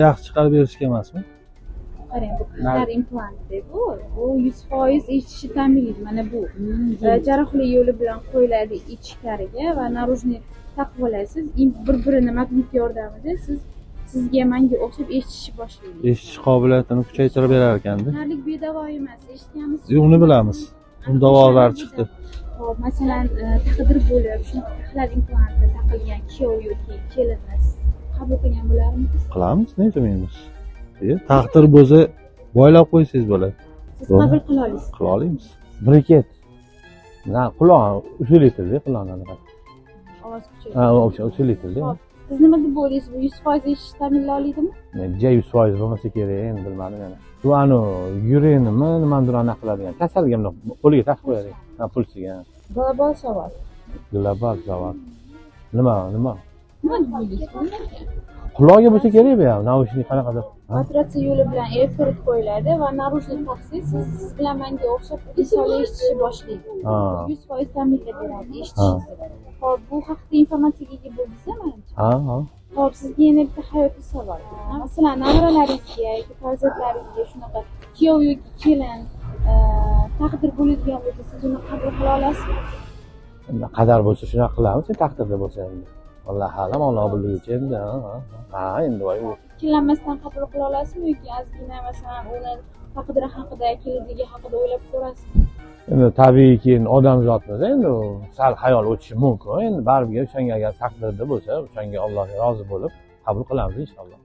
Yaxshi chiqarib berishga emasmi? Qarang, bu koxlear implant bu. Bu 100% eshitishni ta'minlaydi. Mana bu jarrohlik yo'li bilan qo'yiladi ichkariga va наружный taqib olasiz. Bir-birini magnit yordamida sizga manga o'xshab eshitishni boshlaydi. Eshitish qobiliyatini kuchaytirib berar ekanda. Karlik bedavo emas, eshitganmisiz? Yo'q, uni bilamiz. Uni davolari chiqdi. Hop, masalan, taqdir bo'lib, shunaqa koxlear implanti taqilgan kuyov yoki kelinni siz qabul qilgan bo'larmidingiz? Qilamiz, nega qilmaymiz? Taqdir bo'lsa, boylab qo'ysangiz bo'ladi. Siz To'g'ri. qabul qila olasiz. Qila olamiz. Briket. Na, quloq усилитель quloqni anaqa. Ovoz kuchaytiradi. Ha, o'sha усилитель. Hop. Siz nima deb o'ylaysiz? Bu 100% eshitishni ta'minlay oladimi? Ja 100% bo'lmasa kerak, endi bilmadim yana. Bu anu yuraknimi, nimanidir anaqa qiladigan. Kasalga bundoq qo'liga taqib qo'yadi. Ha, pulsiga. Global savol. Global savol. Nima, nima? Nima deb o'ylaysiz? Quloqga bo'lsa kerak bu ham, наушник qanaqadir. Ha? Operatsiya yo'li bilan elektrod qo'yiladi va наружный taqsangiz, siz bilan manga o'xshab insonlar eshitishni boshlaydi. Ha. 100% ta'minlab beradi eshitishingizni. Hop, bu haqida informatsiyaga ega bo'ldingiz, manimcha. Ha, ha. Hop, sizga yana bitta hayotiy savol. Masalan, nevaralaringizga yoki farzandlaringizga shunaqa kuyov yoki kelin taqdir bo'ladigan bo'lsa, siz uni qabul qila olasizmi? Endi qadar bo'lsa shunaqa qilamiz, endi taqdirda bo'lsa endi. Alloh alam, Alloh bilguchi endi. Ha, ha. Ha, endi voy u. Ikkilanmasdan qabul qila olasizmi yoki ozgina, masalan, uni taqdiri haqida, kelajagi haqida o'ylab ko'rasizmi? Endi tabiiyki, endi odamzodmiz, endi u sal xayol o'tishi mumkin. Endi baribir o'shanga agar taqdirda bo'lsa, o'shanga Allohga rozi bo'lib qabul qilamiz inshaalloh.